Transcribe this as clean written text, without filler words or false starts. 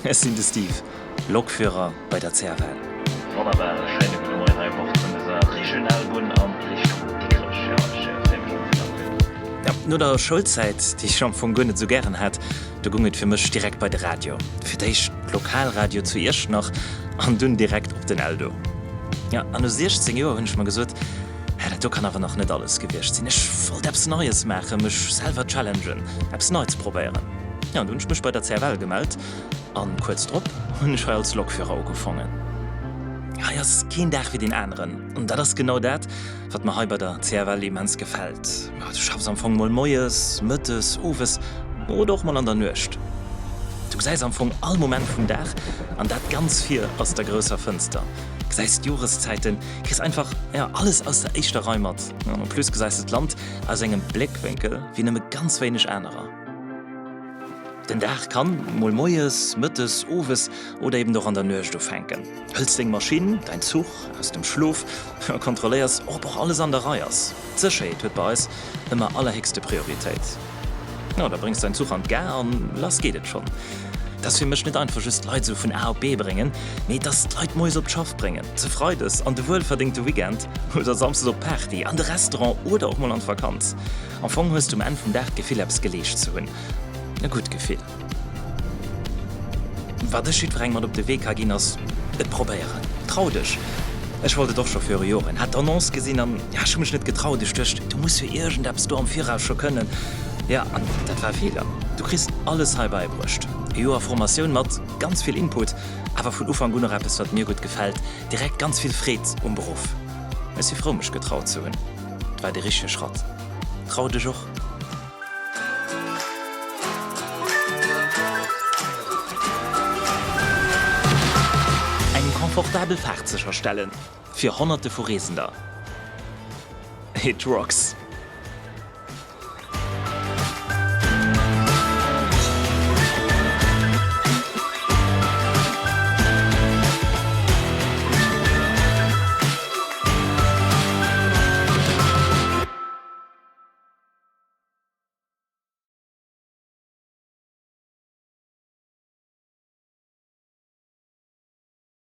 Ech sinn de Steve, Lokführer bei der CFL. Wonnerbar, e schéine gudde Moien hei u Bord vun dëser Regionalbunn an Richtung Dikrech. Jo, ech freeë mech op den Abschnitt. Jo, no der Schoulzäit, déi ech am Fong guer net esou gären hat, do gung et fir mech direkt bei de Radio. Fir d'éischt Lokalradio zu Iechternach an dunn direkt op den Eldo. Jo, an no 16 Joer hunn ech mer gesot, Hä, dat do kann awer nach net alles gewiescht sinn. Ech wollt eppes Neies maachen, mech selwer challengen, eppes Neits probéieren. Jo, an du hunn ech mech bei der CFL gemellt an kuerz drop hunn ech hei als Lokführer ugefongen. Hei ass keen Dag wéi deen aneren an dat ass genau dat, wat mer hei bei der CFL immens gefält. Du schaffs am Fong mol moies, mëttes, owes oder och mol an der Nuecht. Du gesäis am Fong all Moment vum Dag an dat ganz vir aus der grousser Fënster. Gesäis d'Joreszäiten, kriss einfach, ja, alles aus der éischter Rei mat. An en plus gesäis de d'Land aus engem Bléckwénkel wéi nëmme ganz wéineg anerer. Den Dag kann mol moies, mëttes, owes oder eben och an der Nuecht ufänken. Hëls deng Maschinn, däin Zuch, aus dem Schlof a kontrolléiers ob och alles an der Rei ass. D'Sécherheet huet bei eis ëmmer allerhéchste Prioritéit. Jo, da bréngs däin Zuch an d'Gare an lass geet et schonn. Et ass fir mech net einfach just d'Leit esou vun A op B bréngen, mee et ass d'Leit moies op d'Schaff bréngen, ze Freides an de wuelverdéngte Weekend oder Samsdes op d'Party, an de Restaurant oder och mol an d'Vakanz. Am Fong hues du um Enn vum Dag d'Gefill eppes geleescht ze hunn. E gutt Gefill. Wat ech jiddwerengem mat op de Wee ka ginn ass, et probéieren. Trau dech! Ech wollt et och scho viru Joren, hat d'Annonce gesinn an ja, ech hu mech net getraut. Ech duecht, du muss jo iergendeppes do am Viraus scho kënnen. Ja, an dat war e Feeler. Du kriss alles hei bäibruecht. E Joer Formatioun mat ganz vill Input, awer vun Ufank un och eppes wat mir gutt gefält, direkt ganz vill Freed um Beruff. Ech si frou mech getraut ze hunn. Et war de richtege Schratt. Trau dech och! Eng confortabel Faart sécherstellen fir Honnerte vu Reesender. It rocks!